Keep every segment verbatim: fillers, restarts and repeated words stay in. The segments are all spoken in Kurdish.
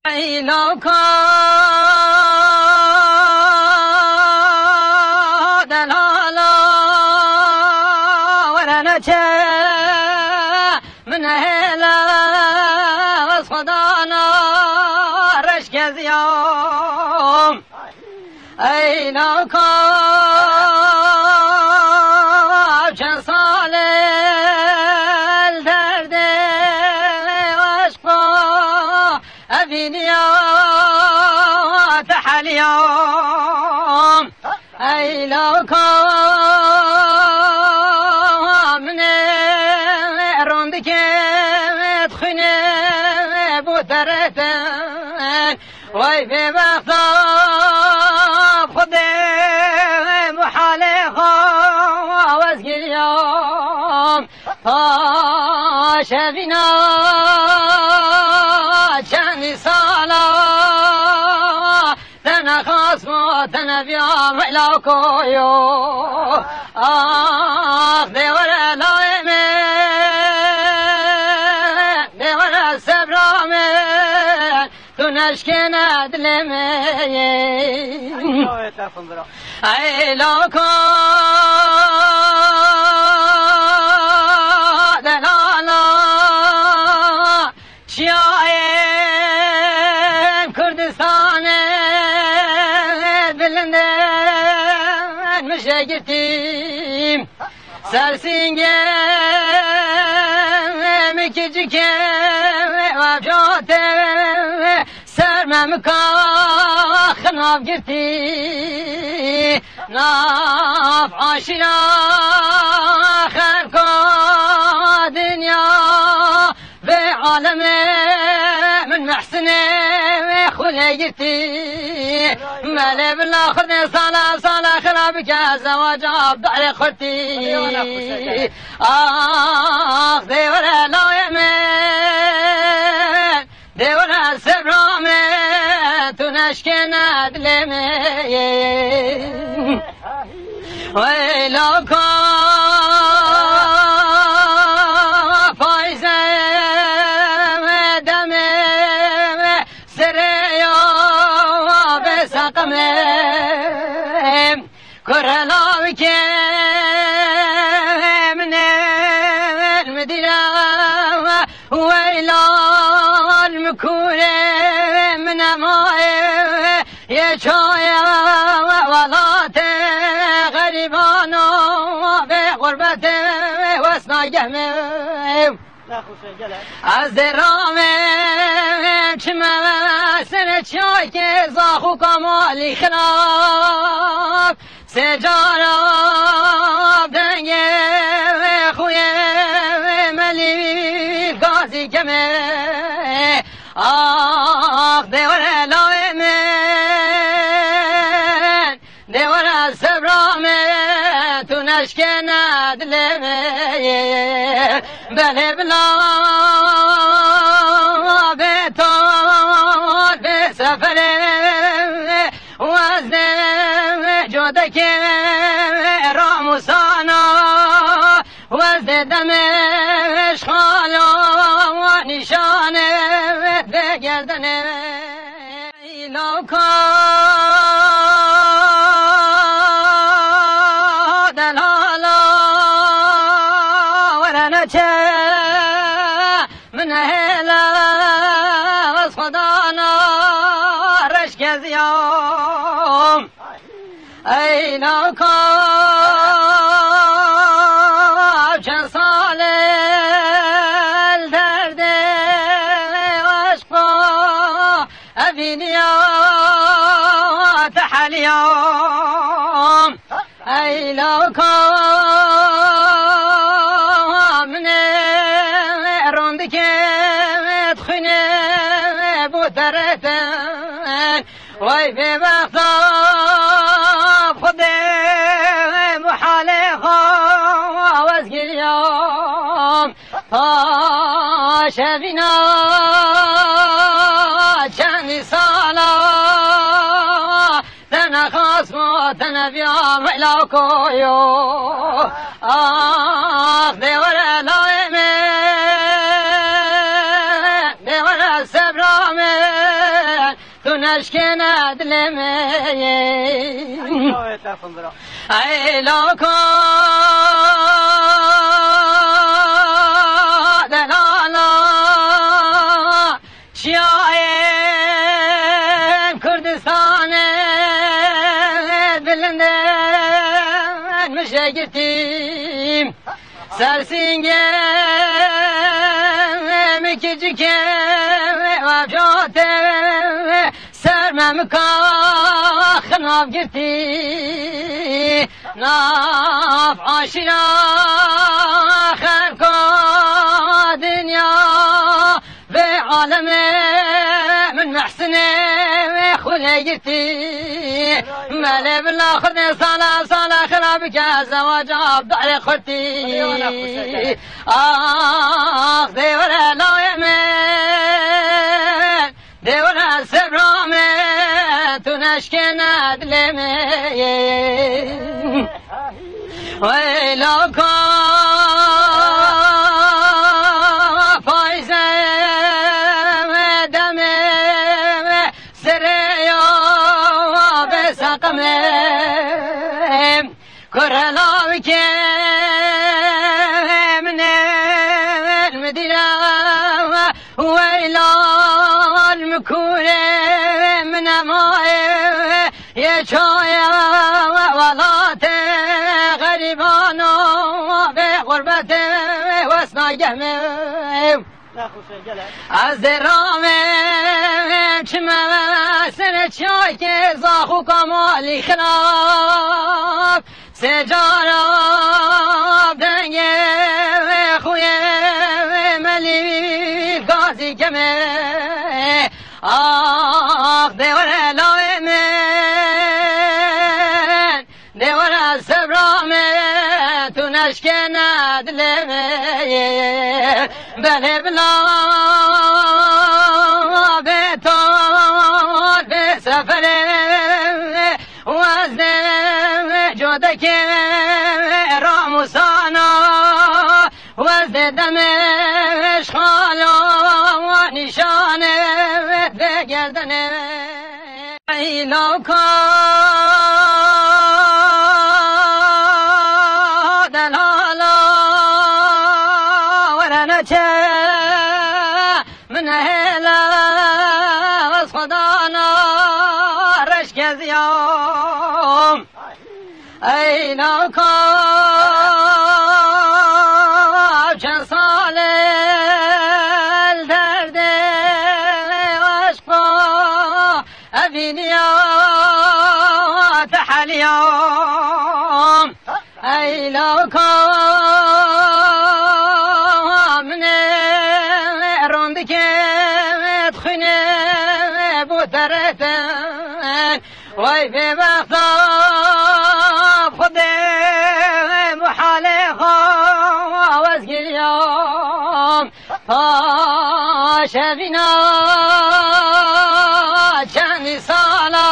Ey lawka delala, were neçe min hêle, ez xwedana reş keziyam. Ey lawka, çend sal e li derdê eşqa evîniya teheliyam. Ey lawka, min ê rondikê dixwîne bo derete. Vay bêbexta, Xwedê bi halê xwe wezgiriyam. Paşevîna çendî sala te nexasma, te neviya meyla koyo. Ax, dê were layê min, dê were sebra min. Tu neşkêne dilê min. Ey lawka delala, çiyayê Kurdistanê bilind e, min jê girtî. Ser singê min kicikê avcate, ser me mika xinav girtî. Nav aşîra xelka dinya, vê alemê min mehsinê xulê girtî. Melê bila xwedê sala sala xira bike zewaca Abdalê xurtî. Ax, dê were layê min, dê were sebra min, tu neşkêne dilê min. Wey lawka, payzê demê serê ya bê seqimê. Kurelawikê min ê midîra, weylal min kûrê min emaye, yê çaye welatê xerîbano, bê xurbetê wesna gehmê. Ez dê ramê çime serê çiyayê zax û kamalî xirab. Sê cara dengê xuyê melî gazî keme. Ax, dê were layê min, dê were sebra min, tu neşkêne dilê min. Belê bila bê tor bê seferê, wez dê codekê ramusana, wez dê demê şxalo nîşanê dê gerdenê. Lawka delala, were neçe min hêle, ez xwedana reş keziyam. Ey lawka, çend sal e li derdê eşqa evîniya teheliyam. Ey lawka, min ê rondikê dixwîne bo derete. Wey bêbexta, Xwedê bi halê xwe wezgiriyam. Paşevîna çendî sala, te nexasma, te neviya meyla koyo. Ax, dê were layê min, dê were sebra min. Neşkêne dilê min. Ey loko delala, çiyayên Kurdistanê bilinde min jê girtî. Sersingê min kicikê evjate ser me mika xinav girtî. Nav aşîra xelko dinya vê alemê min mehsinê xulê girtî. Melê bila xurdê sala sala xira bike zewaca abdalê xurtî. Ax dêwere lawê min, dêwere sebra min, tu neşkêne dilê min. Wey loko payze demê serê ya bê seqemê. Kurelawikê min ê midîre weylal mi kurê min emayê yê çayê welatê xerîbano bê xurbetê wesna gehmê. Ez dê ramê çime serê çayê zax û kamalî xirab. Sê cara dengê xuyê melî gazî keme. Ax dêwere lawê min, dêwere sebra min, tu neşkêne dilê min. Belê bila bê tar bê seferê. Wezdê codekê ramusana, wezdê demê şxala nîşanê vê gerdenê. Ey lawka delala, were neçe min hêle ez xwedana reş keziyam. Ey lawka çend salê li derdê eşqa evîniya teheliyam. Ey lawka min ê rondikê dixwîne bo te reten. Wey bêbexta xwedê bi halê xwe wezgiriyam. Paşevîna çendî sala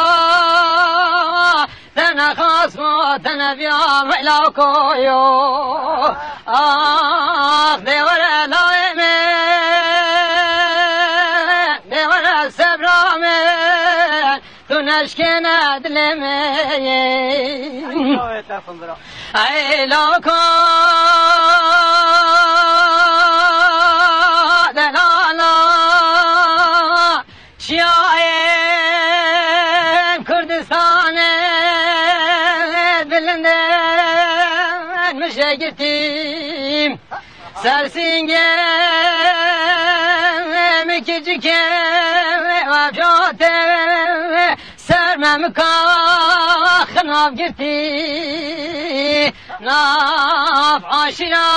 te nexasma, te neviya meyla koyo. Ax dêwere lawê min, dêwere sebra min, tu neşkêne dilê min. Ey loko delala, çiyayên Kurdistanê bilinden min jê girtî. Sersingê min kicikê evjate ser me mika xinav girtî. Nav aşîra